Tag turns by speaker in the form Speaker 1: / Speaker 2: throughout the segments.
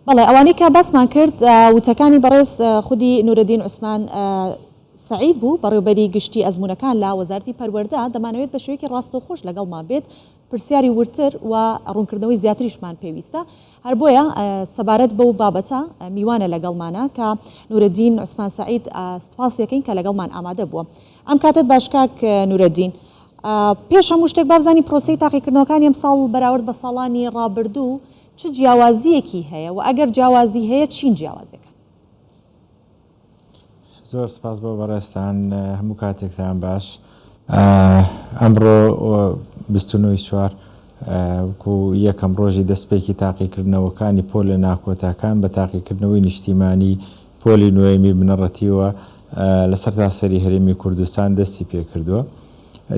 Speaker 1: بەڵێ ئەوانەی کە باسمان کرد وتەکانی بەڕێز خودی نورەدین عوسمان سەعید بوو بەڕێوبەری گشتی ئەزموونەکان لە وەزارەتی پەروەردە، دەمانەوێت بە شێوەیەکی ڕاستەوخۆش لەگەڵمان بێت، پرسیاری وردتر و ڕوونکردنەوەی زیاتریشمان پێویستە، هەر بۆیە سەبارەت بەو بابەتە میوانە لەگەڵمانە کە نورەدین عوسمان سەعید سوپاسی ئەکەین کە لەگەڵمان ئامادە بووە. ئەم کاتەت باش کاک نورەدین. پێش هەموو شتێک با بزانین پرۆسەی تاقیکردنەوەکانی ئەمساڵ بەراورد بە ساڵانی ڕابردوو چ جیاوازییەکی هەیە و ئەگەر جیاوازی هەیە چین جیاوازیەکان؟
Speaker 2: زۆر سپاس بۆ بەڕێزتان هەموو کاتێکتان باش. ئەمڕۆ 29 چوار وەکو یەکەم ڕۆژی دەستپێکی تاقیکردنەوەکانی پۆلە ناکۆتاکان بە تاقیکردنەوەی نیشتیمانی پۆلی نۆیەمی بنەڕەتیوە لە سەرتاسەری هەرێمی کوردستان دەستی پێکردووە.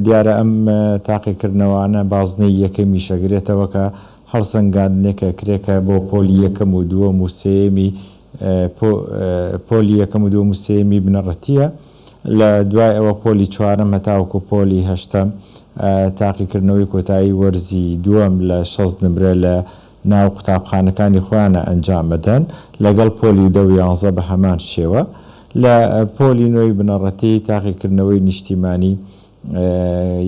Speaker 2: دیارە ئەم تاقیکردنەوانە بازنەی یەکەمیش ئەگرێتەوە کە هەڵسەنگاندنێک ئەکرێ کە بۆ پۆلی یەکەم و دووەم و سێیەمی پۆلی یەکەم و دووەم و سێیەمی بنەڕەتییە. لە دوای ئەوە پۆلی چوارەم هەتاوەکو پۆلی هەشتەم تاقیکردنەوەی کۆتایی وەرزی دووەم لە 60 نمرە لە ناو قوتابخانەکانی خۆیانا ئەنجام ئەدەن، لەگەڵ پۆلی دە و یانزە بە هەمان شێوە. لە پۆلی نۆی بنەڕەتی تاقیکردنەوەی نیشتیمانی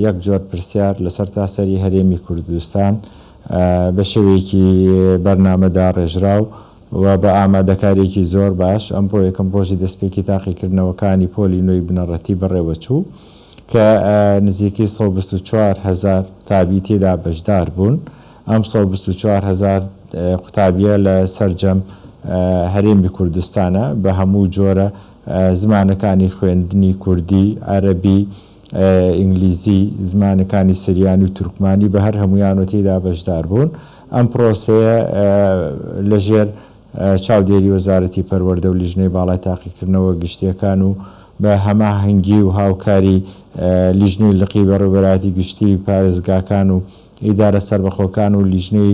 Speaker 2: یەک جۆر پرسیار لە سەرتاسەری هەرێمی کوردستان بە شێوەیەکی بەرنامە داڕێژراو و بە ئامادەکارییەکی زۆر باش ئەمڕۆ یەکەم ڕۆژی دەستپێکی تاقیکردنەوەکانی پۆلی نۆی بنەڕەتی بەڕێوەچوو کە نزیکەی 124 هەزار قوتابی تێدا بەشدار بوون. ئەم 124 هەزار قوتابییە لە سەرجەم هەرێمی کوردستانە بە هەموو جۆرە زمانەکانی خوێندنی کوردی، عەرەبی، ئینگلیزی، زمانەکانی سریانی و تورکمانی بە هەر هەموویانەوە تێیدا بەشدار بوون. ئەم پرۆسەیە لە ژێر چاودێری وەزارەتی پەروەردە و لیژنەی باڵای تاقیکردنەوە گشتییەکان و بە هەماهەنگی و هاوکاری لیژنەی لقی بەڕێوەبەرایەتی گشتیی پارێزگاکان و ئیدارە سەربەخۆکان و لیژنەی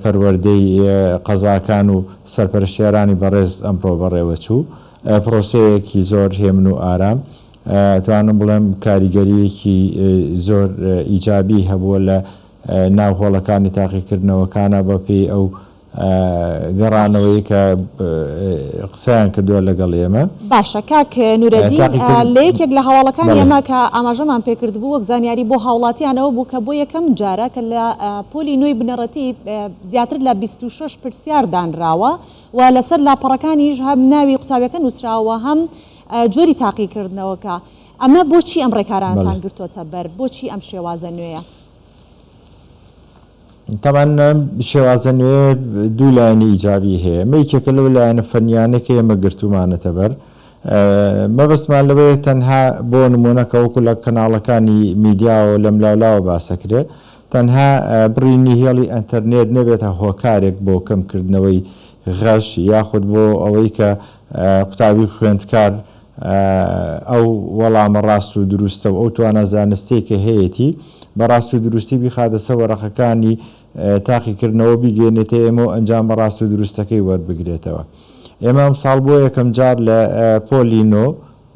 Speaker 2: پەروەردەی قەزاکان و سەرپەرشتیارانی بەڕێز ئەمڕۆ بەڕێوەچوو. پرۆسەیەکی زۆر هێمن و ئارام، ئەتوانم بڵێم کاریگەرییەکی زۆر ئیجابی هەبووە لە ناو هۆڵەکانی تاقیکردنەوەکانا بە پێی ئەو گەڕانەوەی کە قسەیان کردووە لەگەڵ ئێمە.
Speaker 1: باشە کاک نورەدین لە یەکێک لە هەواڵەکانی ئێمە کە ئاماژەمان پێکردبوو وەک زانیاری بۆ هاوڵاتیان ئەوە بوو کە بۆ یەکەم جارە کە لە پۆلی نۆی بنەڕەتی زیاتر لە 26 پرسیار دانراوە و لەسەر لاپەڕەکانیش هەم ناوی قوتابیەکە نووسراوە هەم جۆری تاقیکردنەوەکە ئەمە بۆچی ئەم ڕێکارانەتان گرتۆتە بەر بۆچی ئەم شێوازە نوێیە؟
Speaker 2: تەبعەن ئەم شێوازە نوێیە دوو لایەنی ئیجابی هەیە، ئەمە یەکێکە لەو لایەنە فەنییانەی کە ئێمە گرتوومانەتە بەر. مەبەستمان لەوەیە تەنها بۆ نموونە کە وەکو لە کەناڵەکانی میدیاوە لەملاولاوە باسەکرێ، تەنها بڕینی هێڵی ئەنتەرنێت نەبێتە هۆکارێک بۆ کەمکردنەوەی غەش یاخود بۆ ئەوەی کە قوتابی و خوێندکار ئەو وەڵامە ڕاست و دروستە و ئەو توانا زانستیەی کە هەیەتی بە ڕاست و دروستی بیخاتە سەر وەرەقەکانی تاقیکردنەوە بیگەیەنێتە ئێمە و ئەنجامە ڕاست و دروستەکەی وەربگرێتەوە. ئێمە ئەمساڵ بۆ یەکەم جار لە پۆلی نۆ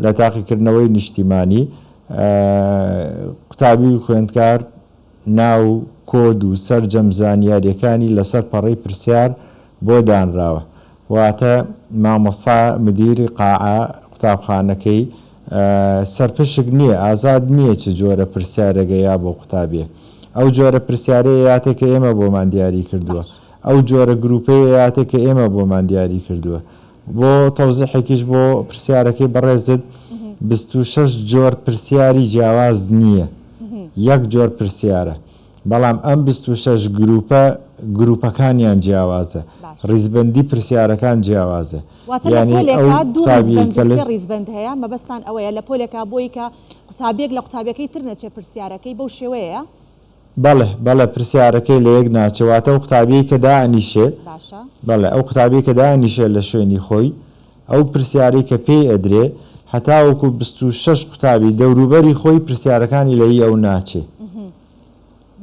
Speaker 2: لە تاقیکردنەوەی نیشتیمانی قوتابی و خوێندکار ناو و کۆد و سەرجەم زانیاریەکانی لەسەر پەڕەی پرسیار بۆ دانراوە واتە مامۆستا مدیری قاعە قوتابخانەکەی سەرپشک نیە ئازاد نیە چ جۆرە پرسیارێک ئەیا بۆ قوتابیە ئەو جۆرە پرسیارەی ئەیاتێ کە ئێمە بۆمان دیاری کردووە ئەو جۆرە گروپەی ئەیاتێ کە ئێمە بۆمان دیاری کردووە بۆ تەوزیحێکیش بۆ پرسیارەکەی بەڕێزت 26 جۆر پرسیاری جیاواز نیە یەک جۆر پرسیارە بەڵام ئەم 26 گروپە گروپەکانیان جیاوازە ڕیزبەندی پرسیارەکان جیاوازە
Speaker 1: واتە لە
Speaker 2: یانی ئەو
Speaker 1: پۆلێکا دوو
Speaker 2: قوتابیەی
Speaker 1: ڕیزبەند
Speaker 2: کە
Speaker 1: و
Speaker 2: لە
Speaker 1: سێ ڕیزبەند هەیە مەبەستان ئەوەیە لە پۆلێکا بۆی کە قوتابیەک لە قوتابیەکەی تر نەچێ پرسیارەکەی بەو شێوەیەیە؟
Speaker 2: بەڵێ بەڵێ پرسیارەکەی لە یەک ناچێ واتە ئەو قوتابیەی کە دائەنیشێ
Speaker 1: باشە.
Speaker 2: بەڵێ ئەو قوتابیەی کە دائەنیشێ لە شوێنی خۆی ئەو پرسیارەی کە پێی ئەدرێ هەتاوەکو 26 قوتابی دەوروبەری خۆی پرسیارەکانی لە هی ئەو ناچێ.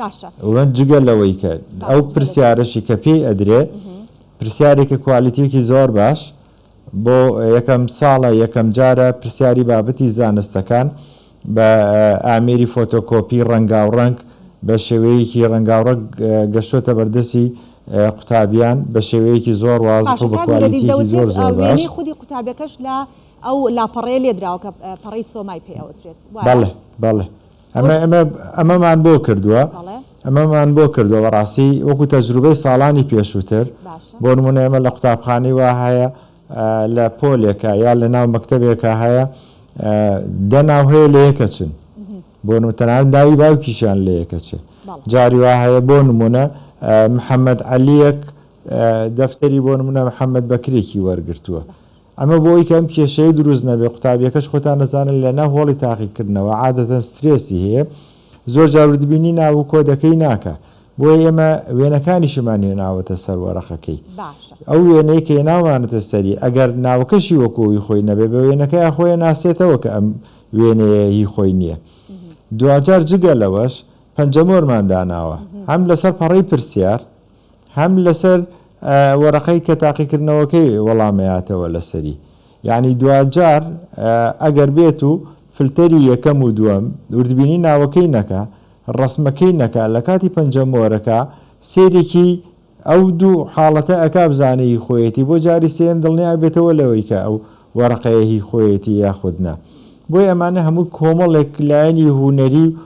Speaker 1: باشە.
Speaker 2: وە جگە لەوەی کە ئەو
Speaker 1: باشە جگە لە
Speaker 2: پرسیارەشی کە پێی ئەدرێ پرسیارێکە کوالیتیەکی زۆر باش بۆ یەکەم ساڵە یەکەم جارە پرسیاری بابەتی زانستەکان بە ئامێری فۆتۆکۆپی ڕەنگاوڕەنگ بە شێوەیەکی ڕەنگاوڕەنگ گەشتۆتە بەردەستی. قوتابیان بە شێوەیەکی زۆر وازح
Speaker 1: باشە
Speaker 2: و بە
Speaker 1: کاک نورەدین
Speaker 2: کوالیتیەکی
Speaker 1: دەوترێت
Speaker 2: زۆر زۆر باش.
Speaker 1: وێنەی خودی قوتابیەکەش لە ئەو لاپەڕەیە لێدراوە کە پەڕەی سۆمای پێ ئەوترێت وایە؟
Speaker 2: بەڵێ بەڵێ ئەمە
Speaker 1: ئەوەش
Speaker 2: ئەمە ئەمەمان بۆ کردووە
Speaker 1: بەڵێ.
Speaker 2: ئەمەمان بۆ کردووە بەڕاستی وەکو تەجروبەی ساڵانی پێشووتر
Speaker 1: باشە.
Speaker 2: بۆ نموونە ئێمە لە قوتابخانەی وا هەیە لە پۆلێکا یا لە ناو مەکتەبێکا هەیە دە ناو هەیە لە یەکەچن بۆ نموونە تەنانەت ناوی باوکیشیان لە یەکەچێ جاری وا هەیە بۆ نموونە محەممەد عەلیەک دەفتەری بۆ نموونە محەممەد بەکرێکی وەرگرتووە ئەمە بۆ ئەوەی کە ئەم کێشەیە دروست نەبێ قوتابیەکەش خۆتان ئەزانن لە ناو هۆڵی تاقیکردنەوە عادەتەن سترێسی هەیە زۆر جار وردبینی ناو و کۆدەکەی ناکا بۆیە ئێمە وێنەکانیشمان هێناوەتە سەر وەرەقەکەی
Speaker 1: باشە.
Speaker 2: ئەو وێنەی کە هێناومانەتە سەری ئەگەر ناوەکەشی وەکو هی خۆی نەبێ بە وێنەکەیا خۆی ئەناسێتەوە کە ئەم وێنەیە هی خۆی نییە دواجار جگە لەوەش پەنجەمۆرمان داناوە هەم لەسەر پەڕەی پرسیار هەم لەسەر وەرەقەی کە تاقیکردنەوەکەی وەڵامەیاتەوە لەسەری یانی دواجار ئەگەر بێت و فلتەری یەکەم و دووەم وردبینی ناوەکەی نەکا ڕەسمەکەی نەکا لەکاتی پەنجە مۆرەکە سەیرێکی ئەو دوو حاڵەتە ئەکا بزانێ هی خۆیەتی بۆ جاری سێیەم دڵنیا ئەبێتەوە لەوەی کە ئەو وەرەقەیە هی خۆیەتی یاخود نا بۆیە ئەمانە هەموو کۆمەڵێک لایەنی هونەری و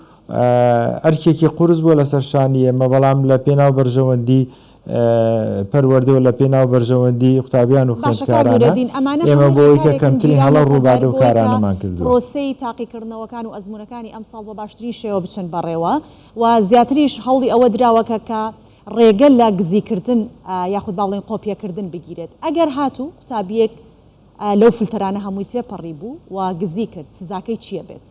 Speaker 2: ئەرکێکی قورس بووە لەسەر شانی ئێمە، بەڵام لە پێناو بەرژەوەندی پەروەردە و لە پێناو بەرژەوەندی قوتابیان و
Speaker 1: باشە کاک
Speaker 2: خوێندکارانە،
Speaker 1: نورەدین ئەمانە
Speaker 2: ئێمە
Speaker 1: هەمووی
Speaker 2: بۆ ئەوەی کە
Speaker 1: ڕێکارێکن
Speaker 2: کەمترین هەڵە
Speaker 1: گیراونەتە
Speaker 2: ڕوو
Speaker 1: بەر
Speaker 2: بات ئەو
Speaker 1: بۆی کە
Speaker 2: کارانەمان کردووە.
Speaker 1: پرۆسەی تاقیکردنەوەکان و ئەزموونەکانی ئەمساڵ بە باشترین شێوە بچن بەڕێوە و زیاتریش هەوڵی ئەوە دراوە کە کە ڕێگە لە گزیکردن یاخود با بڵێین قۆپیەکردن بگیرێت ئەگەر هاتوو قوتابییەک لەو فلتەرانە هەمووی تێپەڕیبوو و گزی کرد سزاکەی چییە بێت؟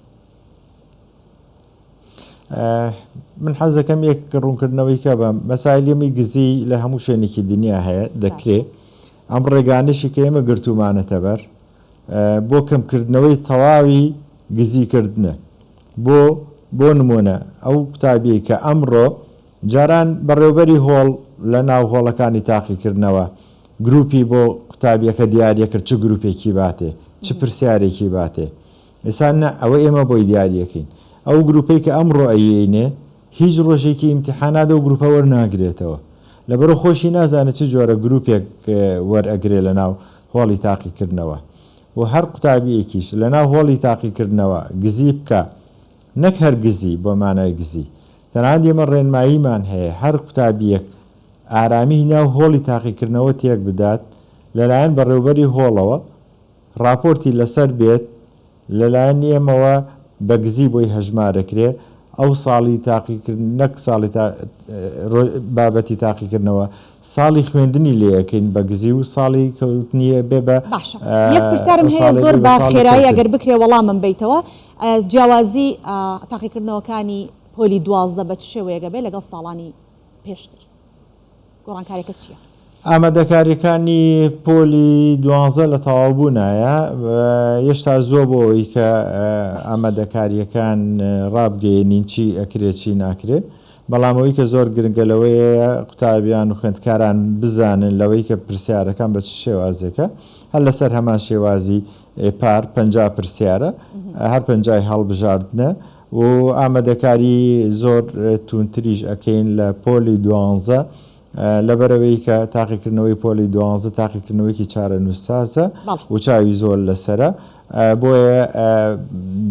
Speaker 2: من حەزەکەم یەک ڕوونکردنەوەی کە بە مەسایلیمی گزی لە هەموو شوێنێکی دنیا هەیە دەکرێ ئەم ڕێگانشی کە ئێمە گرتومانەتە بەر بۆ کەمکردنەوەی تەواوی گزیکردنە بۆ بۆ نمونە ئەو قوتابیەی کە ئەمڕۆ جاران بەڕێوبەری هۆڵ لە ناو هۆڵەکانی تاقیکردنەوە گروپی بۆ قوتابیەکە دیاریە کرد چ گروپێکی باتێ چ پرسیارێکی باتێ ئێستا نا ئەوە ئێمە بۆی دیاریەکەین ئەو گروپەی کە ئەمڕۆ ئەیەینێ هیچ ڕۆژێکی ئیمتیحانات ئەو گروپە وەرناگرێتەوە لەبەرئەو خۆشی نازانێت چ جۆرە گروپێک وەرئەگرێ لەناو هۆڵی تاقیکردنەوە و هەر قوتابیەکیش لەناو هۆڵی تاقیکردنەوە گزی بکا نەک هەر گزی بۆ مانای گزی تەنانەت ئێمە ڕێنماییمان هەیە هەر قوتابیەک ئارامیی ناو هۆڵی تاقیکردنەوە تێک بدات لەلایەن بەڕێوبەری هۆڵەوە ڕاپۆرتی لەسەر بێت لەلایەن ئێمەوە بە گزی بۆی هەژمارەکرێ ئەو ساڵی تاقیکرد نەک ساڵی تا بابەتی تاقیکردنەوە ساڵی خوێندنی لێ ئەکەین بە گزی و ساڵی کەوتنی بێ بە
Speaker 1: باشە یەک پرسیارم
Speaker 2: ئەو
Speaker 1: هەیە
Speaker 2: ساڵی
Speaker 1: زۆر
Speaker 2: بێ بە
Speaker 1: بە
Speaker 2: ساڵی
Speaker 1: خێرایی
Speaker 2: کەوتن.
Speaker 1: ئەگەر بکرێ وەڵامم بەیتەوە جیاوازی تاقیکردنەوەکانی پۆلی 12 بە چ شێوەیەک ئەبێ لەگەڵ ساڵانی پێشتر؟ گۆڕانکاریەکە چیە؟
Speaker 2: ئامادەکاریەکانی پۆلی دوانزە لە تەواوبوونایە، یەشتا زووە بۆ ئەوەی کە ئامادەکاریەکان ڕابگەیەنین چی ئەکرێ چی ناکرێ، بەڵام ئەوەی کە زۆر گرنگە لەوەیە قوتابیان و خوێندکاران بزانن لەوەی کە پرسیارەکان بە چ شێوازێکە، هەر لەسەر هەمان شێوازی پار 50 پرسیارە هەر پەنجای هەڵبژاردنە و ئامادەکاری زۆر توندتریش ئەکەین لە پۆلی دوانزە لەبەرئەوەی کە تاقیکردنەوەی پۆلی دوانزە تاقیکردنەوەیەکی چارەنووسسازە و چاوی زۆر لەسەرە بۆیە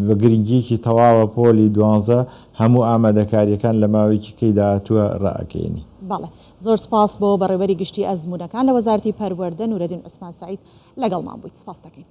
Speaker 2: بە گرنگیەکی تەواوە پۆلی دوانزە هەموو ئامادەکاریەکان لە ماوەیەکی کەی داهاتووە ڕائەگەیەنین.
Speaker 1: بەڵێ زۆر سوپاس بۆ بەڕێوبەری گشتی ئەزموونەکان لە وەزارەتی پەروەردە نورەدین عوسمان سەعید لەگەڵمان بوویت سوپاست دەکەین.